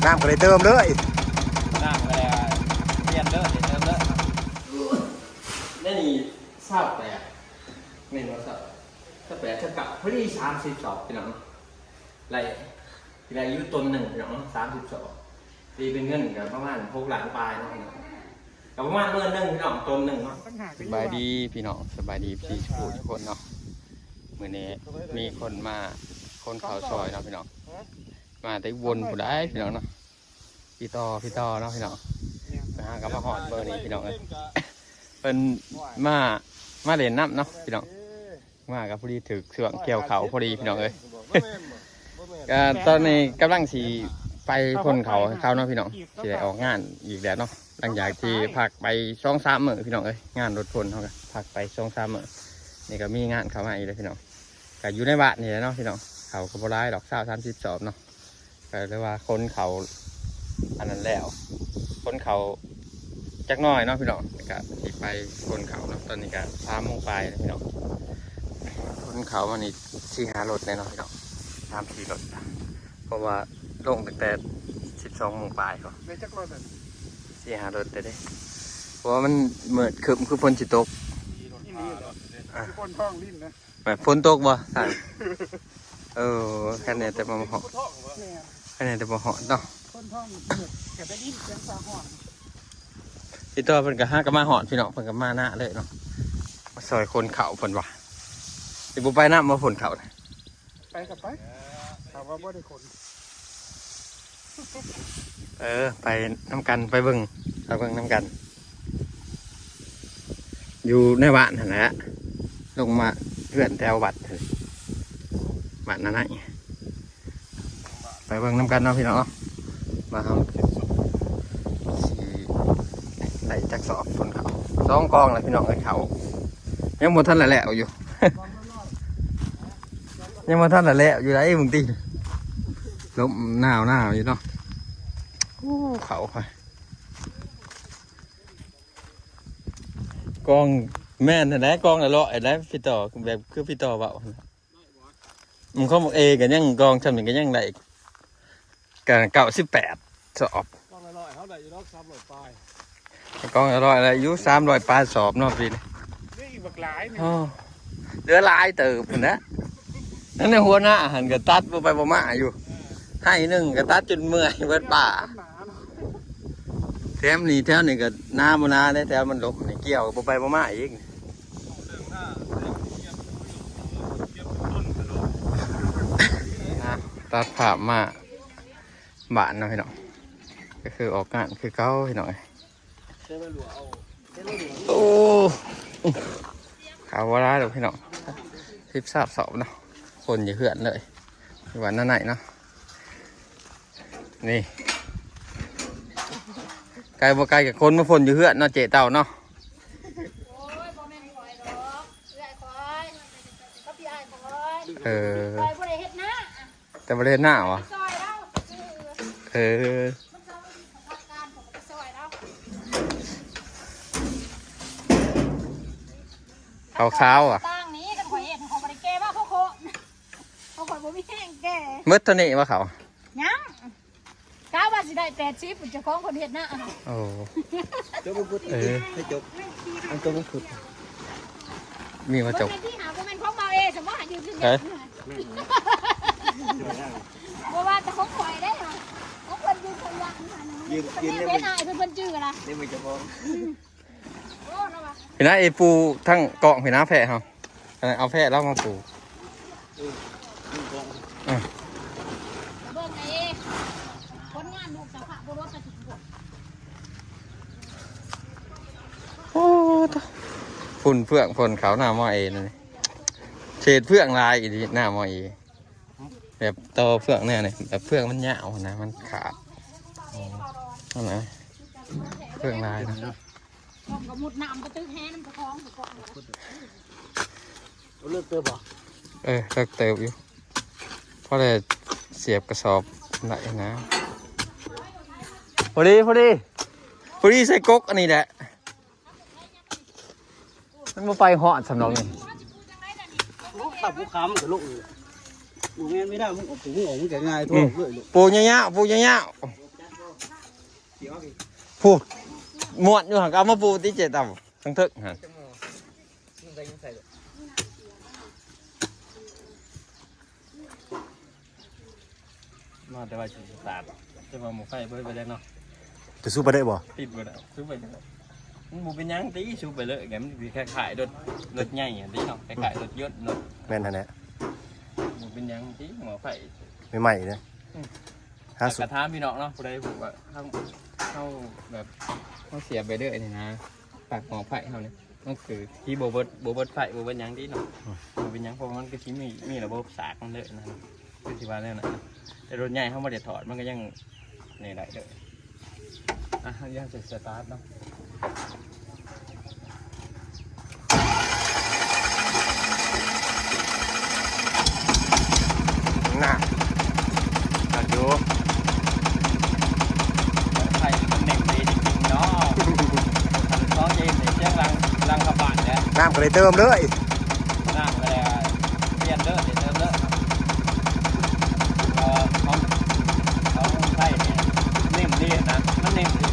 ນ້ຳກໍໄດ້ເຕີມເລີຍ ນ້ຳກໍໄດ້ປ່ຽນເລີຍ ໄດ້ເຕີມເລີຍ. ໃນນີ້ຊາວແປດ ແມ່ນບໍ່ຊາວ ຊາວແປດ ຊາວເກົ້າ ພໍດີສາມສິບສອບ ພີ່ນ້ອງ. ໄດ້ ໄດ້ຢູ່ຕົນໜຶ່ງ ພີ່ນ້ອງເນາະ ສາມສິບສອບ ຕີເປັນເງິນກໍປະມານຫົກລ້ານປາຍເນາະ ພີ່ນ້ອງ. ກໍປະມານໝື່ນໜຶ່ງ ພີ່ນ້ອງ ຕົນໜຶ່ງເນາະ. ສະບາຍດີພີ່ນ້ອງ ສະບາຍດີເອັຟຊີທຸກຜູ້ທຸກຄົນເນາະ. ມື້ນີ້ມີຄົນມາ ຄົນເຂົ້າຊອຍເນາະ ພີ່ນ້ອງ ມາແຕ່ອຸບົນພຸ້ນໃດ໋ ພີ່ນ້ອງເນາະ. ພີ່ຕໍ່ ພີ່ຕໍ່ເນາະ ພີ່ນ້ອງ ໄປຫາກັນມາຮອດເບິ່ງນີ້ ພີ່ນ້ອງເອີຍ. ເພິ່ນມາ ມາຫຼິ້ນນ້ຳເນາະ ພີ່ນ້ອງ. ມາກໍພໍດີຖືກຊ່ວງກ່ຽວເຂົ້າພໍດີ ພີ່ນ້ອງເອີຍ. ກໍຕອນນີ້ກຳລັງຊິໄປພົ່ນເຂົ້າໃຫ້ເຂົາເນາະ ພີ່ນ້ອງ ຊິໄດ້ອອກງານອີກແລ້ວເນາະ ຫຼັງຈາກທີ່ພັກໄປສອງສາມມື້ ພີ່ນ້ອງເອີຍ. ງານລົດພົ່ນເຮົາກໍພັກໄປສອງສາມມື້ ນີ້ກໍມີງານເຂົ້າມາອີກແລ້ວ ພີ່ນ້ອງ. ກໍຢູ່ໃນບ້ານນີ້ແຫຼະເນາະ ພີ່ນ້ອງ ເຂົ້າກໍບໍ່ຫຼາຍດອກ ຊາວ ສາມສິບສອບເນາະ. ກໍເລີຍວ່າຄົນເຂົ້າອັນນັ້ນແລ້ວ ຄົນເຂົ້າຈັກໜ້ອຍເນາະ ພີ່ນ້ອງ. ແລ້ວກໍຊິໄປຄົນເຂົ້າເນາະ ຕອນນີ້ກໍສາມໂມງປາຍແລ້ວ ພີ່ນ້ອງ. ຄົນເຂົ້າມານີ້ສີ່ຫ້າລົດແນ່ເນອນ ພີ່ນ້ອງ ສາມສີ່ລົດ ເພາະວ່າລົງຕັ້ງແຕ່ສິບສອງໂມງປາຍພຸ້ນ ໄດ້ຈັກລົດ ສີ່ຫ້າລົດເດ້ ເພາະວ່າມັນມືດຄຶ້ມຄືຝົນຊິຕົກ. ອີ່ຫຼີ ອ່ະ ຝົນທ້ອງຫຼິ້ນນະ. ແບບຝົນຕົກບໍ່ທ່ານ? ເອີ ແຄ່ນີ້ແຕ່ບໍ່ຮອດ ແມ່ນ ແຄ່ນີ້ແຕ່ບໍ່ຮອດເນາະ. ຄົນທ້ອງເໝືອດກໍໄດ້ຍິນສຽງຟ້າຮ້ອງ. ພີ່ຕໍ່ເພິ່ນກໍຫາກໍມາຮອດ ພີ່ນ້ອງ ເພິ່ນກໍມານາເລີຍເນາະ ມາຊ່ອຍຂົນເຂົ້າເພິ່ນວ່າ. ຊິບໍ່ໄປນຳບໍ່ ຂົນເຂົ້ານະ? ໄປກໍໄປ ຖ້າວ່າບໍ່ໄດ້ຂົນ. ເອີ ໄປນຳກັນ ໄປເບິ່ງ ໄປເບິ່ງນຳກັນ ຢູ່ໃນບ້ານຫັ້ນແຫຼະ ລົງມາເຮືອນແຖວວັດຫັ້ນ ບ້ານນາໄນ. ໄປເບິ່ງນຳກັນເນາະ ພີ່ນ້ອງເນາະ ວ່າເຮົາຊິໄດ້ຈັກສອບຄົນເຂົ້າ. ສອງກອງແລ້ວ ພີ່ນ້ອງເອີຍ ເຂົ້າຍັງບໍ່ທັນໄດ້ແລ້ວຢູ່ ຍັງບໍ່ທັນໄດ້ແລ້ວຢູ່ໃດເບິ່ງຕິ ລົມໜາວໆຢູ່ເນາະ. ໂອ້ ເຂົ້າຂ້ອຍ ກອງ ແມ່ນຫັ້ນແຫຼະ ກອງລະຮ້ອຍຫັ້ນແຫຼະ ພີ່ຕໍ່ ແບບຄືພີ່ຕໍ່ເວົ້າຫັ້ນແຫຼະ. ອືມ ຂອງບັກເອກໍຍັງ ກອງຊ່ຳນີ້ກໍຍັງໄດ້ ກໍເກົ້າສິບແປດສອບ ກອງລະຮ້ອຍເຮົາໄດ້ຢູ່ດອກ ສາມຮ້ອຍປາຍ ກອງລະຮ້ອຍໄດ້ຢູ່ ສາມຮ້ອຍປາຍສອບເນາະປີນີ້. ເຫຼືອອີກບັກຫຼາຍນີ້ ໂອ້ ເຫຼືອຫຼາຍເຕີບພຸ້ນນະ. ທັງໃນຫົວໜ້າຫັ້ນກໍຕັດບໍ່ໄປບໍ່ມາຢູ່ ໄຮ່ໜຶ່ງກໍຕັດຈົນເມື່ອຍເບິດປ່າ. ແຖມນີ້ ແຖວນີ້ກໍນາບໍ່ນາເດ້ ແຖວມັນລົກນີ້ ກ່ຽວກໍບໍ່ໄປບໍ່ມາອີກ. ນະ ຕັດພາບມາບ້ານເນາະ ພີ່ນ້ອງ ກໍຄືອອກງານຄືເກົ່າ ພີ່ນ້ອງເອີຍ. ໂອ້ ເຂົ້າບໍ່ຫຼາຍດອກ ພີ່ນ້ອງ ສິບສອບເນາະ ຄົນຢູ່ເຮືອນເລີຍ ຢູ່ບ້ານນາໄນເນາະ. ນີ້ ໄກບໍ່ໄກກໍຄົນມາພົ່ນຢູ່ເຮືອນເນາະ ເຈ້ເຕົ້າເນາະ. ໂອ້ຍ ບໍ່ແມ່ນຂ້ອຍດອກ ເອື້ອຍຂ້ອຍ ກັບພີ່ອ້າຍຂ້ອຍ. ເອີ ຂ້ອຍບໍ່ໄດ້ເຮັດນາ ແຕ່ບໍ່ໄດ້ເຮັດນາຫວາ? ຊ່ອຍລາວ ເອີ ເອີ ເຂົ້າຂາວຫວາ? ຕ່າງນີ້ ຄັນຂ້ອຍເຮັດ ຂ້ອຍບໍ່ໄດ້ແກ່ມາໂຄໂຄ ເພາະຂ້ອຍບໍ່ມີແຮງແກ່. ໝົດເທົ່ານີ້ຫວາເຂົ້າ? ຍັງ ກະວ່າຊິໄດ້ແປດສິບ ເຈົ້າຂອງເພິ່ນເຮັດນາ. ໂອ້ ຈົກມະກຸດ ເອີ ໃຫ້ຈົກ ອັນຈົກມະກຸດ ມີມາຈົກ ເບິ່ງແມ່ນທີ່ຫາ ບໍ່ແມ່ນຂອງບ່າວເອ ສະບໍ່ໃຫ້ຢືມເງິນ ເອີ ບໍ່ວ່າແຕ່ຂອງຂ້ອຍເດ້ ຂອງເພິ່ນຢືມເພິ່ນວ່າ ຢືມ ຢືມເພິ່ນເປັນອ້າຍເພິ່ນ ເພິ່ນຈື່ລະ ນີ້ມັນເຈົ້າຂອງ. ພີ່ນະ ອີປູທາງກ້ອງ ພີ່ນະ ແພະເຮົາ ເອົາແພະລາວມາປູ. ເອີ ເບິ່ງເດ້ ຜົນງານລູກເຈົ້າພະບໍ່ລົດກະຊິ ໂອ້ ໂທ້ ຝຸ່ນເຟືອງ ຝົນເຂົ້າໜ້າໝໍເອນັ້ນ ເສດເຟືອງຫຼາຍອີ່ຫຼີໜ້າໝໍເອ. ແບບຕໍ່ເຟືອງແນວນີ້ ແບບເຟືອງມັນຍາວນະ ມັນຂາດ ອືມ ຫັ້ນນະ ເຟືອງຫຼາຍນະ. ກະມຸດນ້ຳກະຕຶກແຮນຳຕະຄອງ ເລິກເຕີບບໍ່? ເອີ ເລິກເຕີບຢູ່ ພໍໄດ້ສຽບກະສອບໄດ້ນະ. ພໍດີ ພໍດີ ພໍດີໃສ່ກົກອັນນີ້ແຫຼະ. ມັນບໍ່ໄປຮອດສ່ຳດອກນີ້. ໂອ້ ຖ້າພູຄາມັນກະລົງຢູ່ ບໍ່ແມ່ນໄມ່ໄດ້ ມັນອອກ ປູອອກມັນກະງ່າຍ ອືມ ໂທດເລີຍ ປູຍາວໆ ປູຍາວ ຜູ້ ມ່ວນຢູ່ຫັ້ນກໍເອົາມາປູຕິເຈຕຳ ທາງເທິງຫັ້ນ. ມາແຕ່ວ່າຊິສະຕາດ ແຕ່ວ່າໝໍ້ໄຟບໍ່ໄດ້ໄປແລ້ວເນາະ. ຈະສູບໄປໄດ້ບໍ່? ຕິດບໍ່ໄດ້ ສູບໄປໄດ້. ມັນບໍ່ເປັນຫຍັງຕິ ສູບໄປເລີຍ ແກມັນຊິຄ້າຍໆລົດ ລົດໃຫຍ່ຫັ້ນຕິເນາະ ຄ້າຍໆລົດຍົນລົດ ແມ່ນຫັ້ນແຫຼະ ບໍ່ເປັນຫຍັງຕິໝໍ້ໄຟ ໃໝ່ໆເດ້. ອືມ ຫາສູບ ກະຖາມພີ່ນ້ອງເນາະ ຜູ້ໃດຮູ້ວ່າເຮົາ ເຮົາແບບ ເຮົາສຽບໄປເລີຍນີ້ນະ ປາກໝໍ້ໄຟເຮົານີ້ ມັນຄືທີ່ບໍ່ເບິດ ບໍ່ເບິດໄຟ ບໍ່ເບິດຫຍັງຕິເນາະ. ອືມ ບໍ່ເປັນຫຍັງ ເພາະວ່າມັນກໍຊິມີ ມີລະບົບສາກມັນເລີຍນະ ຄືຊິວ່າແນວນັ້ນ. ແຕ່ລົດໃຫຍ່ເຮົາບໍ່ໄດ້ຖອດ ມັນກໍຍັງນີ້ໄດ້ເດີ. ອ່ະ ເຮົາຢາກຈະສະຕາດເນາະ. ນະ ຈອດຢູ່. ໄຟມັນເໜັງດີຈິງໆເນາະ. ສອງເກມນີ້ສຽງຫຼັງ ຫຼັງກະບາດແລ້ວ ນ້ຳກໍໄດ້ເຕີມເລີຍ. ນ້ຳກໍໄດ້ປ່ຽນເດີ ໄດ້ເຕີມເດີ. ເອີ ຂອງ ຂອງໄທນີ້ເໜັງດີນະ ມັນເໜັງດີ.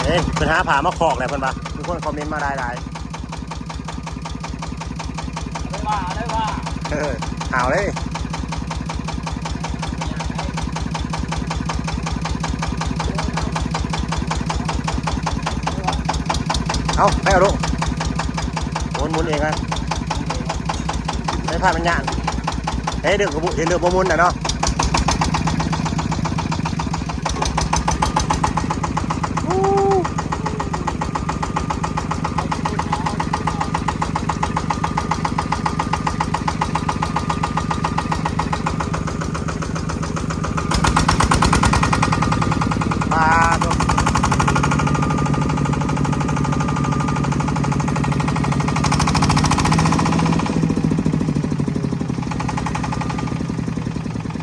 ເອີ ເພິ່ນຫາຜ້າມາຄອກແລ້ວເພິ່ນວ່າ ມີຄົນຄອມເມັນມາຫຼາຍໆ. ເອົາເລີຍວ່າ ເອົາເລີຍວ່າ ເອີ ຫາວເລີຍ. ເອົາ ໄປເອົາລູກ ໝູນໆເອງນະ ໄຟຟ້າມັນຍານ. ເອີ ເດີກະບຸ ເຫັນເດີກະບຸໝູນນະເນາະ. ປາໂທ້. ເ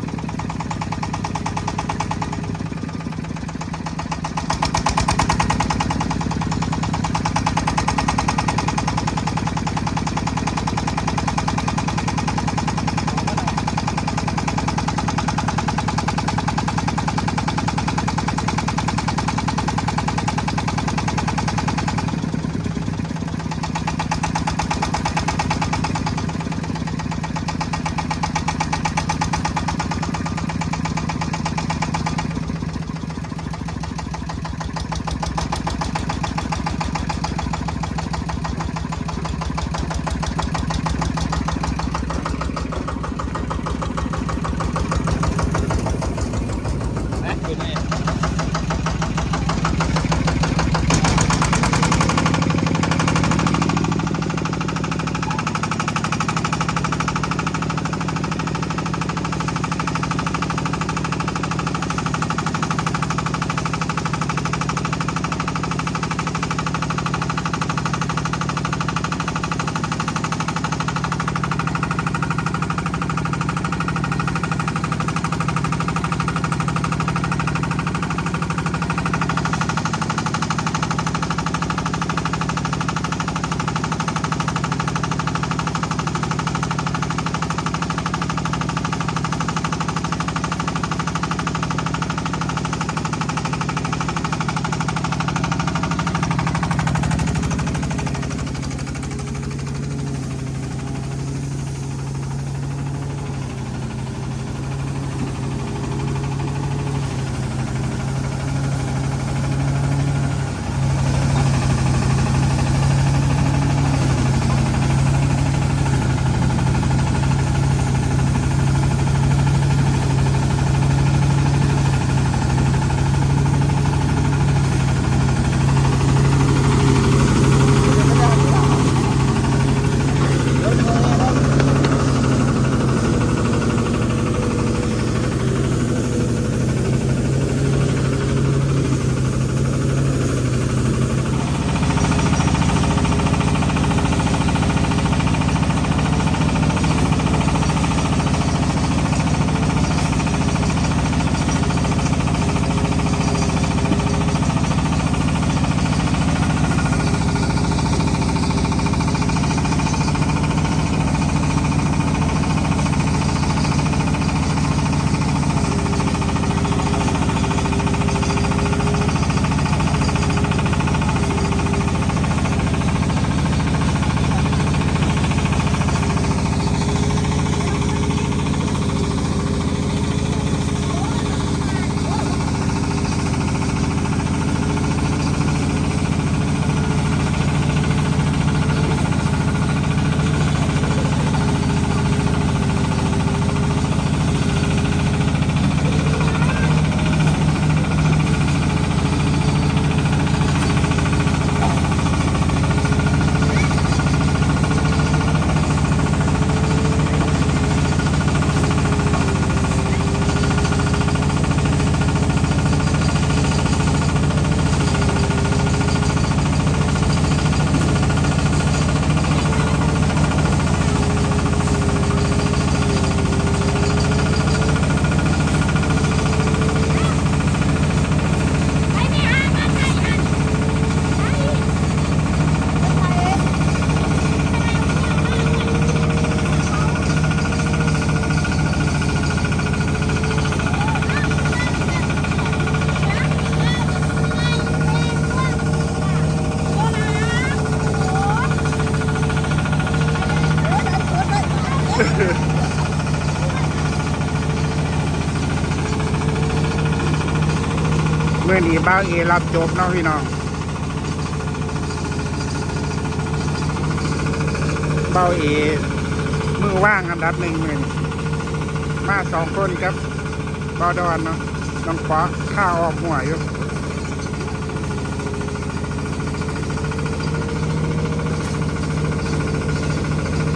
ມື້ນີ້ບ່າວເອຮັບຈົບເນາະພີ່ນ້ອງ. ບ່າວເອມືວ່າງອັນດັບໜຶ່ງມື້ນີ້ ມາສອງຄົນກັບບ່າວດອນເນາະ. ນ້ອງເປາະຄາອອກຫົວຢູ່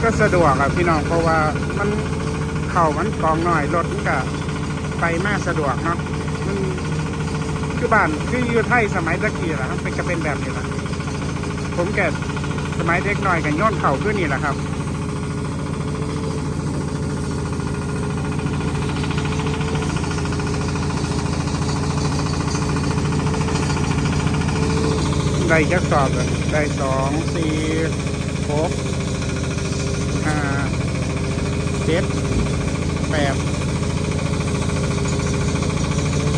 ກໍສະດວກອະພີ່ນ້ອງ ເພາະວ່າມັນ ເຂົ້າມັນກອງນ້ອຍ ລົດມັນກະໄປມາສະດວກເນາະ. ມັນຄືບ້ານ ຄືຢູ່ໄທສະໄໝແຕ່ກີ້ລະ ມັນເປັນ ກະເປັນແບບນີ້ລະ. ຜົມກະສະໄໝເດັກນ້ອຍກະໂຍນເຂົ້າຄືນີ້ລະຄັບ. ໄດ້ຈັກສອບລະ? ໄດ້ສອງ ສີ່ ຫົກ ຫ້າ ເຈັດ ແປດ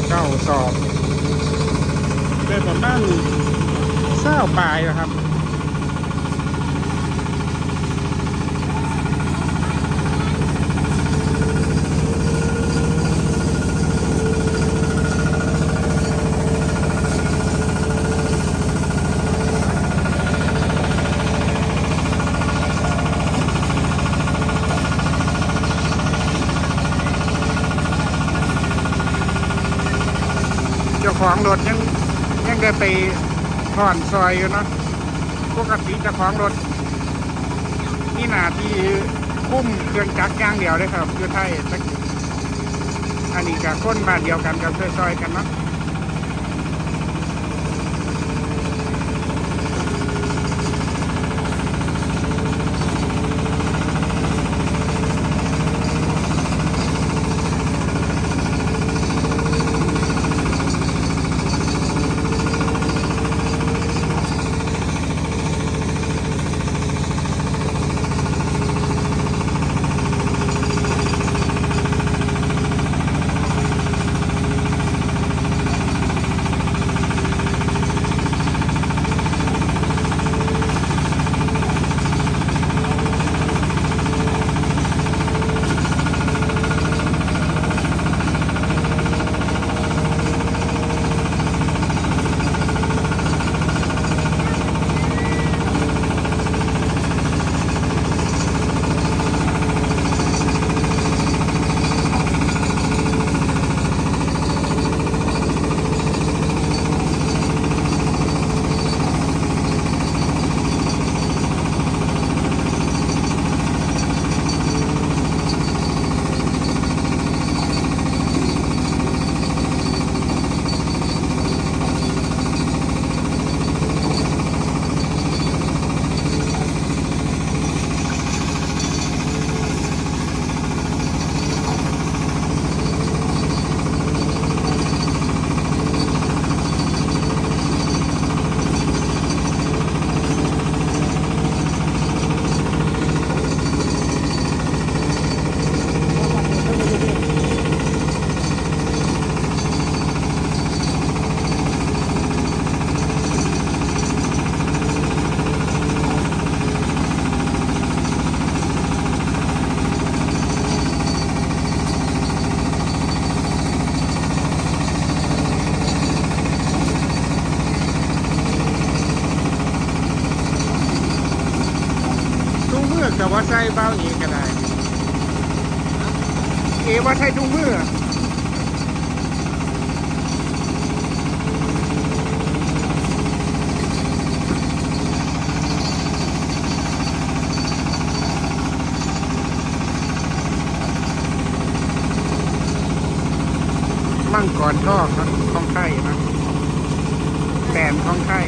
ເກົ້າສອບ ໄດ້ປະມານຊາວປາຍລະຄັບ. ເຈົ້າຂອງລົດຍັງ ຍັງໄດ້ໄປ ຖອນຊ່ອຍຢູ່ເນາະ. ປົກກະຕິເຈົ້າຂອງລົດມີໜ້າທີ່ຄຸມເຄື່ອງຈັກຢ່າງດຽວເດ້ຄັບ ຢູ່ໄທ. ອັນນີ້ກະຄົນບ້ານດຽວກັນ ກະຊ່ອຍໆກັນເນາະ. ທຸງມືກະບໍ່ໃສ່ ບ່າວເອກະໄດ້ ເອບໍ່ໃສ່ທຸງມື. ມັງກອນທອງເນາະ ຂອງໄທເນາະ ແບຣນຂອງໄທ. ໂ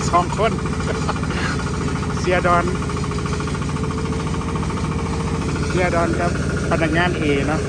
ສອງຄົນ ເສຍດອນ ເສຍດອນກັບພະນັກງານເອເນາະ.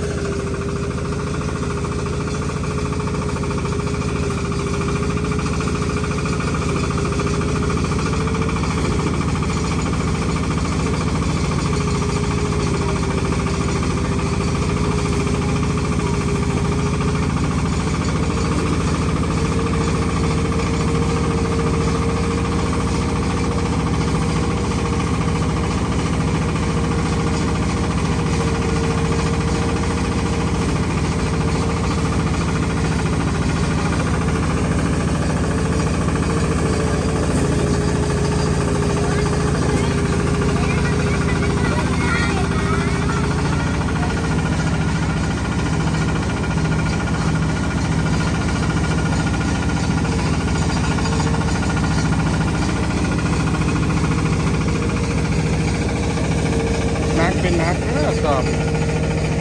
ໜັກເປັນໜັກເດີ ສອບ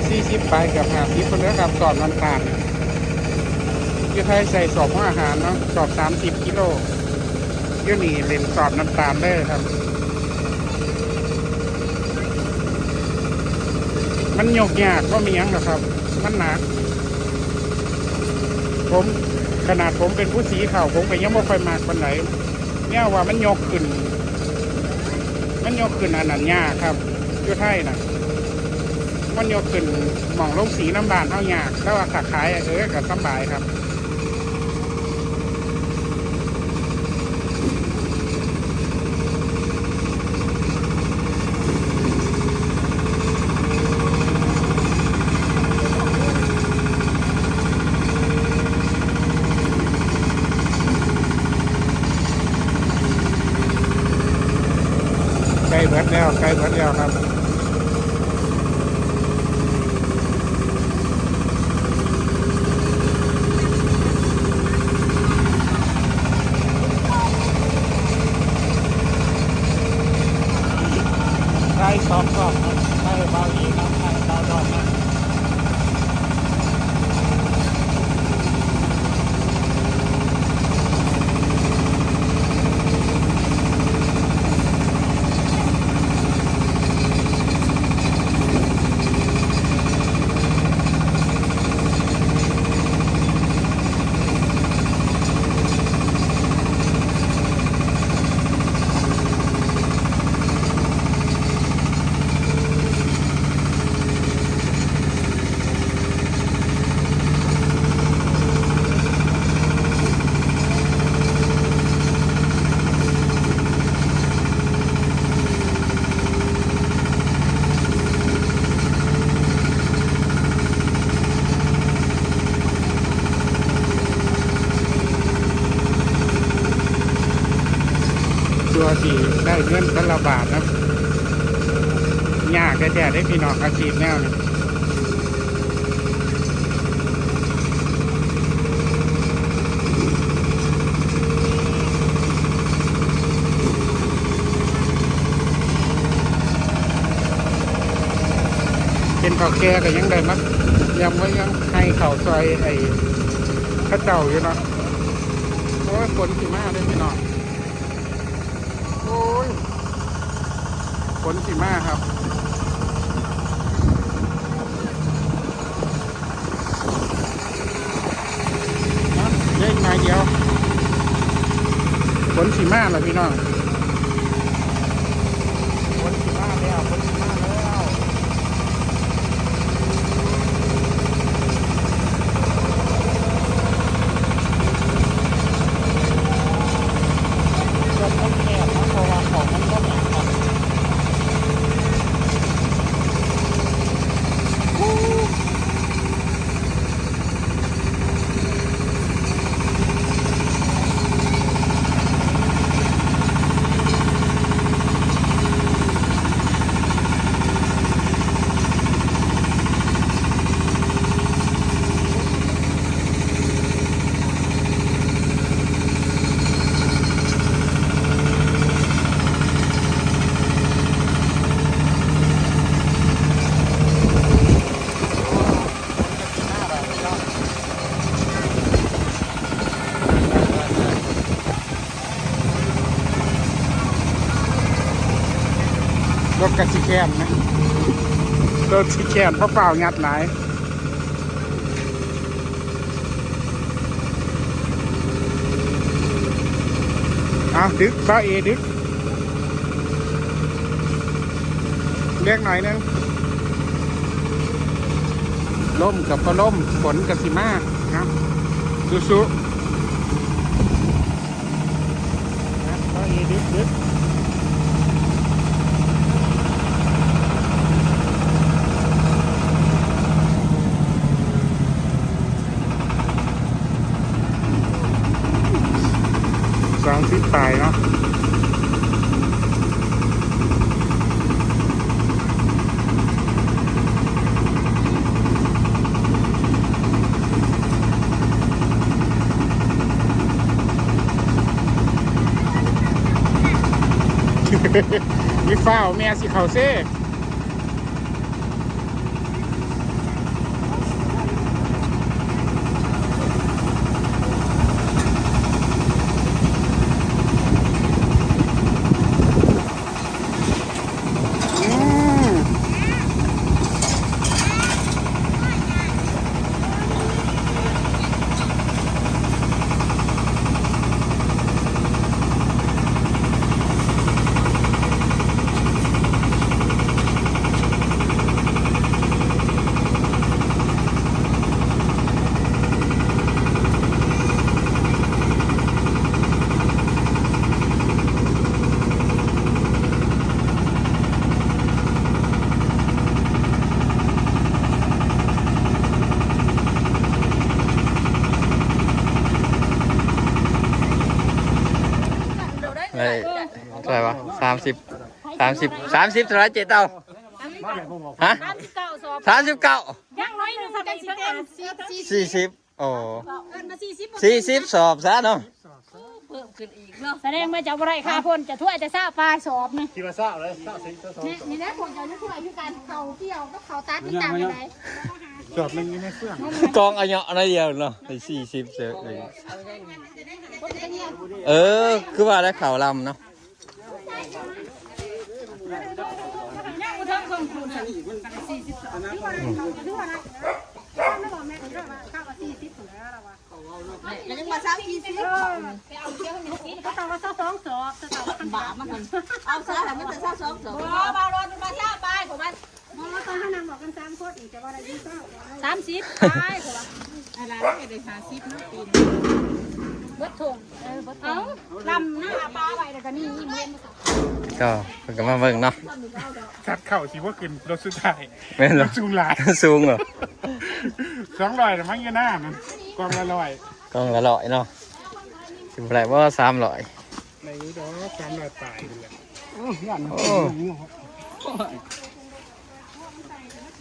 ສີ່ສິບປາຍ ເກືອບຫ້າສິບພຸ້ນເດີຄັບ ສອບນ້ຳຕານ. ຢູ່ໄທໃສ່ສອບຫົວອາຫານເນາະ ສອບສາມສິບກິໂລ ຢູ່ນີ້ເຫຼັ້ນສອບນ້ຳຕານເລີຍຄັບ. ມັນຍົກຍາກ ບໍ່ມີຫຍັງດອກຄັບ ມັນໜັກ. ຜົມ ຂະໜາດຜົມເປັນຜູ້ສີເຂົ້າ ຜົມກໍຍັງບໍ່ຄ່ອຍມັກປານໃດ ແນວວ່າມັນຍົກຂຶ້ນ ມັນຍົກຂຶ້ນອັນນັ້ນຍາກຄັບ ຢູ່ໄທນະ ມັນຍົກຂຶ້ນໝ່ອງໂລງສີນຳບ້ານເຮົາຍາກ ແຕ່ວ່າຖ້າຂາຍ ເອີ ກໍສຳບາຍຄັບ. ໃກ້ເບິດແລ້ວ ໃກ້ເບິດແລ້ວຄັບ. ໄດ້ສອງສອບ ໄດ້ເບົາອີນຳ ໄດ້ເບົາດອນນຳ. ຕົວະຊິໄດ້ເງິນແຕ່ລະບາດນະ ຍາກແທ້ໆເດ້ພີ່ນ້ອງ ອາຊີບແນວນີ້. ເປັນເຖົ້າແກ່ກໍຍັງໄດ້ມາຢ້ຽມມາຢາມໃຫ້ເຂົ້າຊ່ອຍໄອ້ເຂົາເຈົ້າຢູ່ເນາະ. ໂອ້ຍ ຝົນຊິມາເດ້ພີ່ນ້ອງ ໂອ້ຍ ຝົນຊິມາຄັບ. ເອີ ເຫຼັ້ນໜ້ອຍດຽວ ຝົນຊິມາແລ້ວພີ່ນ້ອງ ຝົນຊິມາແລ້ວ ຝົນຊິມາແລ້ວ. ລົດມັນແຄບເນາະ ເພາະວ່າຂອງມັນບໍ່ໜັກຄັບ. ເ ລົດກະຊິແຄບນະ ລົດຊິແຄບ ເພາະຟ້າວຍັດຫຼາຍ. ເອົາ ດຶກ ບ່າວເອ ດຶກ ເບກໜ້ອຍໜຶ່ງ. ລົມກໍບໍ່ລົມ ຝົນກໍຊິມາເນາະ ສູ້ໆ. ສາມສິບປາຍເນາະ. ຢ່າຟ້າວ ແມ່ຊິເຂົ້າເຊ. ໄດ້ເທົ່າໃດວະ? ສາມສິບ ສາມສິບ ສາມສິບເທົ່າໃດເຈເຕົາ? ຮະ? ສາມສິບເກົ້າສອບ ສາມສິບເກົ້າ ຍັງໜ້ອຍໜຶ່ງ ສາມສິບ ສີ່ສິບ ໂອ້ ເອີ້ນມາສີ່ສິບ ສີ່ສິບສອບຊະເນາະ. ເພີ່ມຂຶ້ນອີກເນາະ ສະແດງວ່າເຈົ້າບໍ່ໄດ້ຄ່າພົ້ນ ເຈົ້າຖ້ວຍແຕ່ຊາວປາຍສອບນີ້ ທີ່ວ່າຊາວເລີຍ ຊາວສີ່ ຊາວສອງ ນີ້ ນີ້ແຫຼະ ພວກເຈົ້າຢູ່ຖ້ວຍຄືກັນ ເຂົ້າກ່ຽວກັບເຂົ້າຕັດ ມັນຕ່າງກັນໃດ. ສອບໜຶ່ງຢູ່ໃນເຄື່ອງ ກອງອາຍຸໜ້ອຍດຽວເນາະ ໄດ້ສີ່ສິບເຊີຍເລີຍ. ເອີ ຄືວ່າໄດ້ເຂົ້າລຳເນາະ. ຍັງບໍ່ເຖິງເຄິ່ງພຸ້ນ ສີ່ສິບສອງ ອືມ ແມ່ນ ກໍຍັງວ່າຊາວສີ່ສິບ ເອີ ເຂົາເຈົ້າວ່າຊາວສອງສອບ ເຂົາເຈົ້າວ່າ ບາບມັນ ເອົາຊາວໃຫ້ມັນແຕ່ຊາວສອງສອບ ບໍ່ ບ່າວໂລດມັນວ່າຊາວປາຍ ເພາະວ່າ ບໍ່ ຕອນເຮົານັ່ງເວົ້າກັນສາມຄົນນີ້ ເຈົ້າວ່າໄດ້ຢູ່ຊາວ ສາມສິບປາຍ ເຂົາວ່າ ອັນລະເຮັດໄດ້ຫ້າສິບເນາະ ປີນີ້ ເບິດທົ່ງ ເອີ ເບິດທົ່ງ ເອົ້າ ລຳນະ ອາປາໄວ້ ແລ້ວກໍນີ້ ເຫັນບໍ່ຊະ ກໍເພິ່ນກໍມາເບິ່ງເນາະ ສັດເຂົ້າຊິບໍ່ຂຶ້ນ ລົດສຸດທ້າຍ ແມ່ນບໍ່? ມັນສູງຫຼາຍ ສູງເນາະ ສອງຮ້ອຍນະ ມັນຢູ່ໜ້ານັ້ນ ກ່ອງລະຮ້ອຍ ກ່ອງລະຮ້ອຍເນາະ ຊິບໍ່ໄດ້ບໍ່ ສາມຮ້ອຍ ໄດ້ຢູ່ດອກ ສາມຮ້ອຍປາຍພຸ້ນແຫຼະ ໂອ້ ຢ້ານ ໂອ້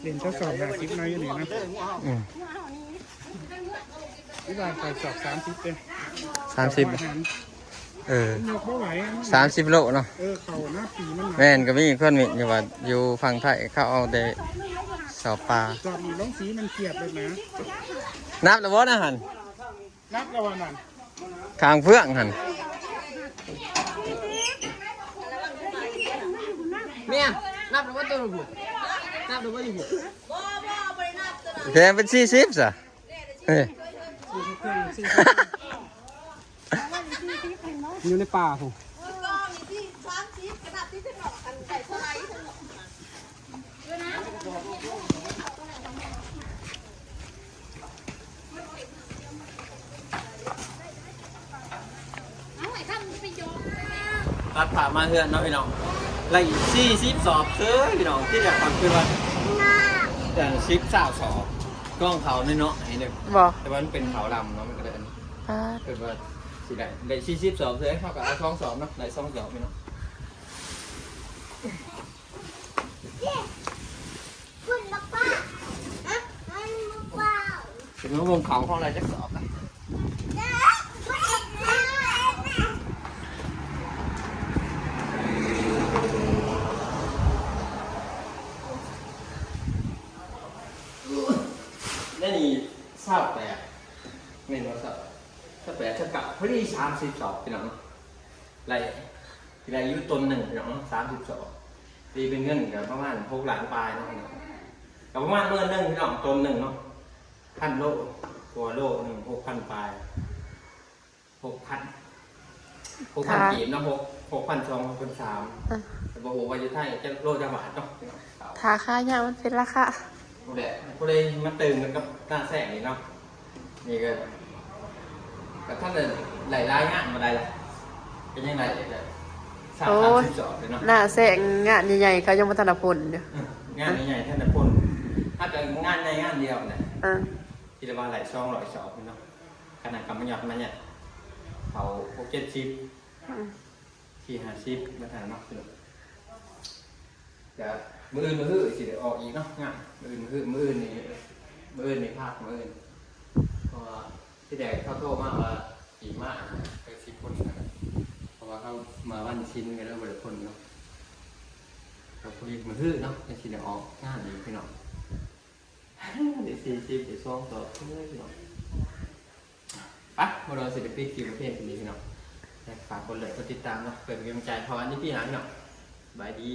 ເຫຼັ້ນທະສອບຫ້າສິບໜ້ອຍຢູ່ນີ້ນະ ອືມ ທີ່ບ້ານຂ້ອຍສອບສາມສິບເດ້ ສາມສິບ ເອີ ສາມສິບໂລເນາະ ເອີ ເຂົ້າໜ້າປີມັນ ແມ່ນ ກໍມີຄົນມີຢູ່ວ່າ ຢູ່ຝັ່ງໄທເຂົາເອົາແຕ່ສອບປາ ສອບນີ້ລົງສີມັນກຽດເລີຍນະ ນັບແລ້ວບໍ່ນະຫັ້ນ? ນັບແລ້ວວ່ານັ້ນ ຂ້າງເຟືອງຫັ້ນ ແມ່ ນັບແລ້ວບໍ່ໂຕນັ້ນ ນັບແລ້ວບໍ່ຢູ່ພຸ້ນ ແພງເປັນສີ່ສິບຊະ ເອີ ຢູ່ໃນປ່າພຸ້ນ ຕັດພາບມາເຮືອນເນາະພີ່ນ້ອງ ໄດ້ອີກສີ່ສິບສອບເຊີຍພີ່ນ້ອງ ທີ່ແລກຂ້ອຍຄິດວ່າ ເອີ ສິບ ຊາວສອບ ກ່ອງເຂົ້ານ້ອຍໆນີ້ເດ້ ບໍ່ ແຕ່ວ່າມັນເປັນເຂົ້າລຳເນາະ ມັນກໍເລີຍ ອ່າ ຄິດວ່າຊິໄດ້ ໄດ້ສີ່ສິບສອບເຊີຍ ເຮົາກໍເອົາສອງສອບເນາະ ໄດ້ສອງສອບພີ່ນ້ອງ. ເປັນວ່າວົງເຂົາຂອງລາວຈັກສອບນະ ໃນນີ້ຊາວແປດ ແມ່ນບໍ່ ຊາວແປດ ຊາວເກົ້າ ພໍດີສາມສິບສອບ ພີ່ນ້ອງ ໄລ່ ໄລ່ຢູ່ຕົ້ນໜຶ່ງ ພີ່ນ້ອງ ສາມສິບສອບ. ຕີເປັນເງິນກໍປະມານຫົກລ້ານປາຍເນາະ ກໍປະມານໝື່ນໜຶ່ງພີ່ນ້ອງ ຕົນໜຶ່ງເນາະ ພັນໂລ ກວ່າໂລໜຶ່ງ ຫົກພັນປາຍ ຫົກພັນ ຫົກພັນ ຖ້າ ກີບເນາະ ຫົກ ຫົກພັນສອງ ຫົກພັນສາມ ເອີ ແຕ່ບໍ່ຮູ້ວ່າຢູ່ໄທຈັກໂລຈັກບາດເນາະ. ຖ້າຂາຍາວມັນເປັນລາຄາ ຜູ້ໃດ ຜູ້ໃດມາຕື່ມກັນກັບໜ້າແຊງນີ້ເນາະ ນີ້ກໍ ກໍທັນໄດ້ຫຼາຍງານບໍ່ໄດ້ລະ ກໍຍັງໄດ້ແຕ່ສາມ ໂອ້ຍ ສາມສິບສອງເລີຍເນາະ. ໜ້າແຊງງານໃຫຍ່ໆ ເຂົາຍັງບໍ່ທັນໄດ້ພົ້ນຢູ່ ເອີ ງານໃຫຍ່ໆ ທັນໄດ້ພົ້ນ ຫາກະງານໃຫຍ່ງານດຽວນະ ເອີ ທີ່ລະວ່າໄດ້ສອງຮ້ອຍສອບເນາະ. ຂະໜາດກຳມະຫຍັດມາຫຍັດເຂົາຫົກເຈັດສິບ ອືມ ສີ່ຫ້າສິບ ແບບນັ້ນເນາະ. ກະມື້ອື່ນມື້ຮືຊິໄດ້ອອກອີກເນາະ ງານມື້ອື່ນມື້ຮື ມື້ອື່ນນີ້ ມື້ອື່ນນີ້ພັກ ມື້ອື່ນ ເພາະວ່າທີ່ແລກເຂົາໂທມາວ່າຊິມາແປດສິບຄົນນະ ເພາະວ່າເຮົາມາວັນສິນກໍເລີຍບໍ່ໄດ້ພົ້ນເນາະ. ກໍພໍດີມື້ຮືເນາະ ຈັ່ງຊິໄດ້ອອກງານອີກພີ່ນ້ອງ. ໄດ້ສີ່ສິບ ໄດ້ສອງສອບເລີຍພີ່ນ້ອງ. ໄປ ບໍ່ໄດ້ຊິໄດ້ປິດຄລິບໄວ້ພຽງເທົ່ານີ້ພີ່ນ້ອງ. ແລະ ຝາກກົດໄລກົດຕິດຕາມເນາະ ເພື່ອເປັນກຳລັງໃຈ ພໍກັນອີພີໜ້າພີ່ນ້ອງ. ສະບາຍດີ.